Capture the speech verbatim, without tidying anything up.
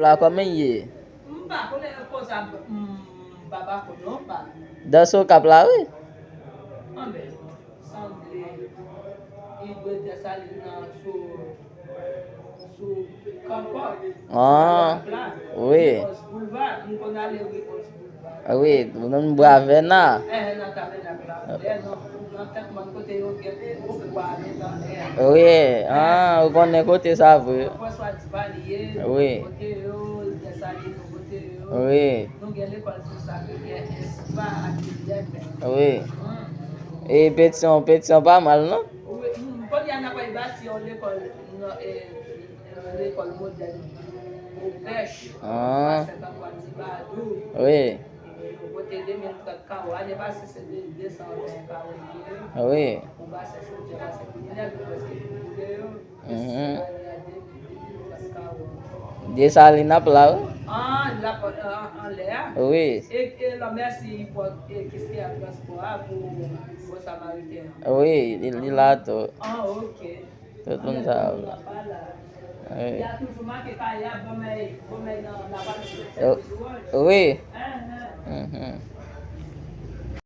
La kòman l ye? M pa konnen koz a, m pa pa konn non pa. Dans Okap la wi. Anben, sanble li dwe Desalin nan sou sou Kanpòk. Ah, wi. Wi. Wi, nou bwè avè n la. Wi, ah, ou konnen kote sa vre. Wi. Wi. Wi. E Petisyon, Petisyon pa mal non. Lekòl modèl Opèch, ah. Wi. Yo pote de mil trant kawo. Ane pase se de, de san ven kawo li ye. Wi. Pou ba se chotye, ba se kriminèl, yo prèske fin boule yo. Mhm. Ane a de mil, de mil trant kawo. Desalin ap la, wi. Ah, l ap an, an, anlè a. Wi. E, e lanmèsi pou, e, Kiskeya Transpò a pou Bon Samariten an. Wi, li, li la tou. Ah, ok. Tout moun sa ap la. Wi. Wi. Mhm.